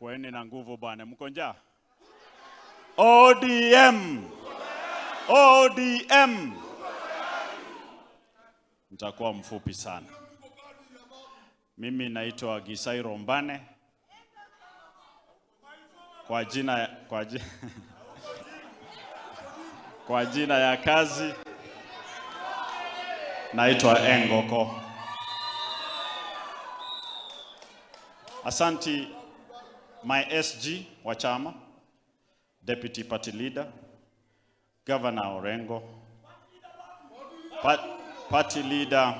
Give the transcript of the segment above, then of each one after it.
Kueni na nguvu bwana, mko njaa? ODM! ODM! Nitakuwa mfupi sana. Mimi naitwa Gisairo Mbane kwa jina ya kazi naitwa Engoko. Asanti my SG wa chama, Deputy Party Leader, Governor Orengo, Party Leader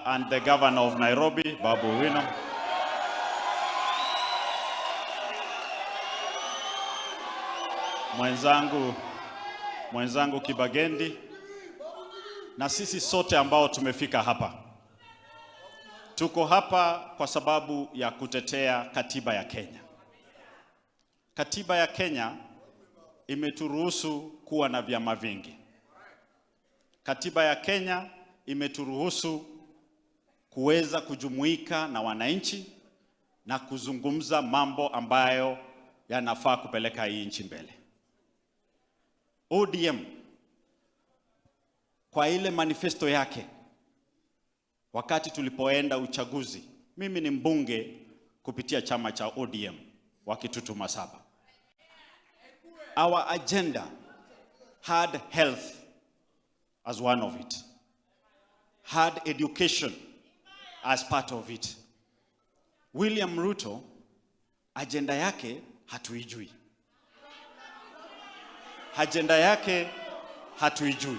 and the Governor of Nairobi, Babu Owino. Mwenzangu Kibagendi na sisi sote ambao tumefika hapa. Tuko hapa kwa sababu ya kutetea katiba ya Kenya. Katiba ya Kenya imeturuhusu kuwa na vyama vingi. Katiba ya Kenya imeturuhusu kuweza kujumuika na wananchi na kuzungumza mambo ambayo yanafaa kupeleka hii nchi mbele. ODM kwa ile manifesto yake wakati tulipoenda uchaguzi, mimi ni mbunge kupitia chama cha ODM wa Kitutu Masaba. Our agenda had health as one of it, had education as part of it. William Ruto agenda yake hatuijui. Agenda yake hatuijui.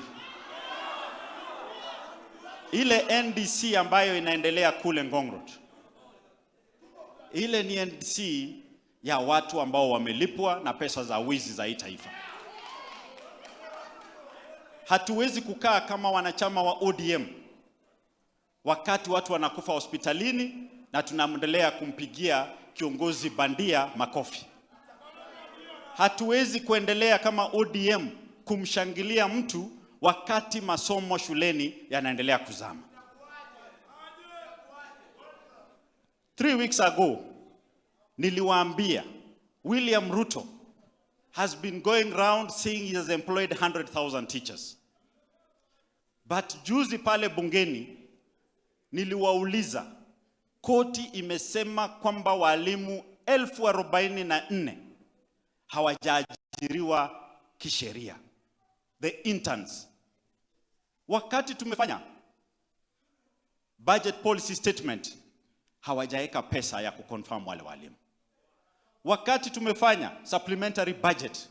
Ile NDC ambayo inaendelea kule Ngong Road, ile ni NDC ya watu ambao wamelipwa na pesa za wizi za hii taifa. Hatuwezi kukaa kama wanachama wa ODM wakati watu wanakufa hospitalini na tunaendelea kumpigia kiongozi bandia makofi. Hatuwezi kuendelea kama ODM kumshangilia mtu wakati masomo shuleni yanaendelea kuzama. 3 weeks ago niliwaambia William Ruto has been going round saying he has employed 100,000 teachers. But juzi pale bungeni niliwauliza, koti imesema kwamba walimu 44,000 hawajaajiriwa kisheria, the interns. Wakati tumefanya budget policy statement hawajaweka pesa ya kuconfirm wale walimu. Wakati tumefanya supplementary budget,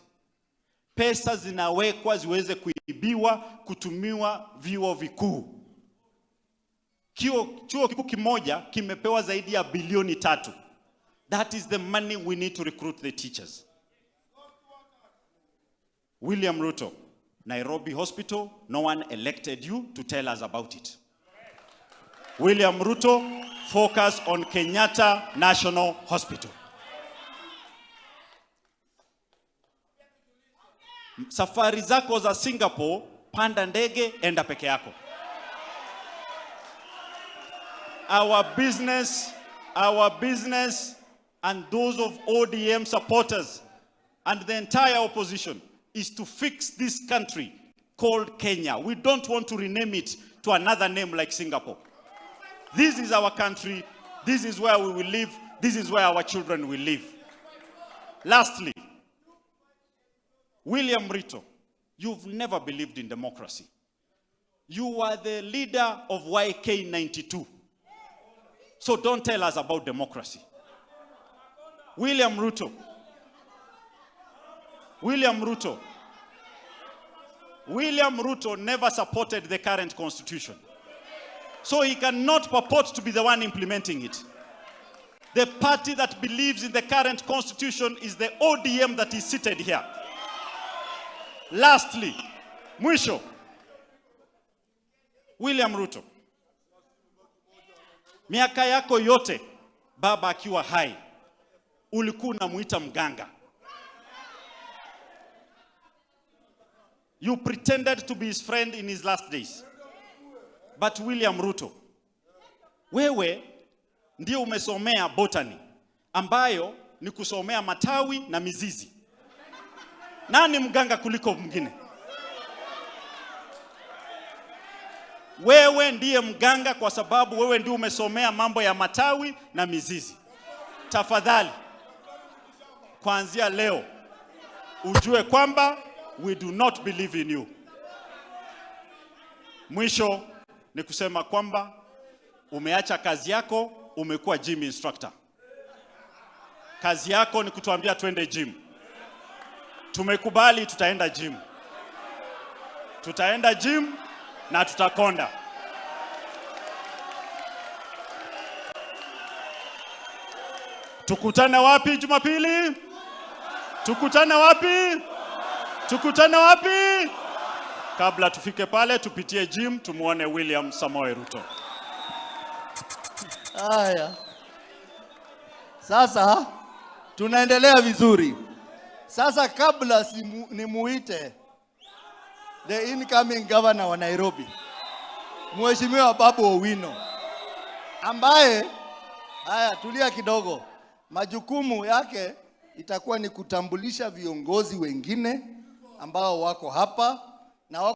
pesa zinawekwa ziweze kuibiwa kutumiwa vyuo vikuu. Chuo kikuu kimoja kimepewa zaidi ya bilioni 3. That is the money we need to recruit the teachers. William Ruto, Nairobi Hospital, no one elected you to tell us about it. William Ruto, focus on Kenyatta National Hospital. Safari zako za Singapore, panda ndege, enda peke yako. Our business and those of ODM supporters and the entire opposition is to fix this country called Kenya. We don't want to rename it to another name like Singapore. This is our country. This is where we will live. This is where our children will live. Lastly, William Ruto, you've never believed in democracy. You were the leader of YK92. So don't tell us about democracy. William Ruto. William Ruto. William Ruto never supported the current constitution. So he cannot purport to be the one implementing it. The party that believes in the current constitution is the ODM that is seated here. Lastly, mwisho, William Ruto, miaka yako yote baba akiwa hai ulikuwa unamuita mganga. You pretended to be his friend in his last days. But William Ruto, wewe ndio umesomea botany, ambayo ni kusomea matawi na mizizi. Nani mganga kuliko mwingine? Wewe ndiye mganga kwa sababu wewe ndiye umesomea mambo ya matawi na mizizi. Tafadhali, kuanzia leo ujue kwamba we do not believe in you. Mwisho ni kusema kwamba umeacha kazi yako, umekuwa gym instructor. Kazi yako ni kutuambia twende gym. Tumekubali, tutaenda gym, tutaenda gym na tutakonda. Tukutane wapi Jumapili? Tukutane wapi? Tukutane wapi? Kabla tufike pale, tupitie gym tumuone William Samoei Ruto. Haya, sasa tunaendelea vizuri. Sasa kabla nimuite the incoming governor wa Nairobi, Mheshimiwa Babu Owino, ambaye, haya, tulia kidogo, majukumu yake itakuwa ni kutambulisha viongozi wengine ambao wako hapa na wako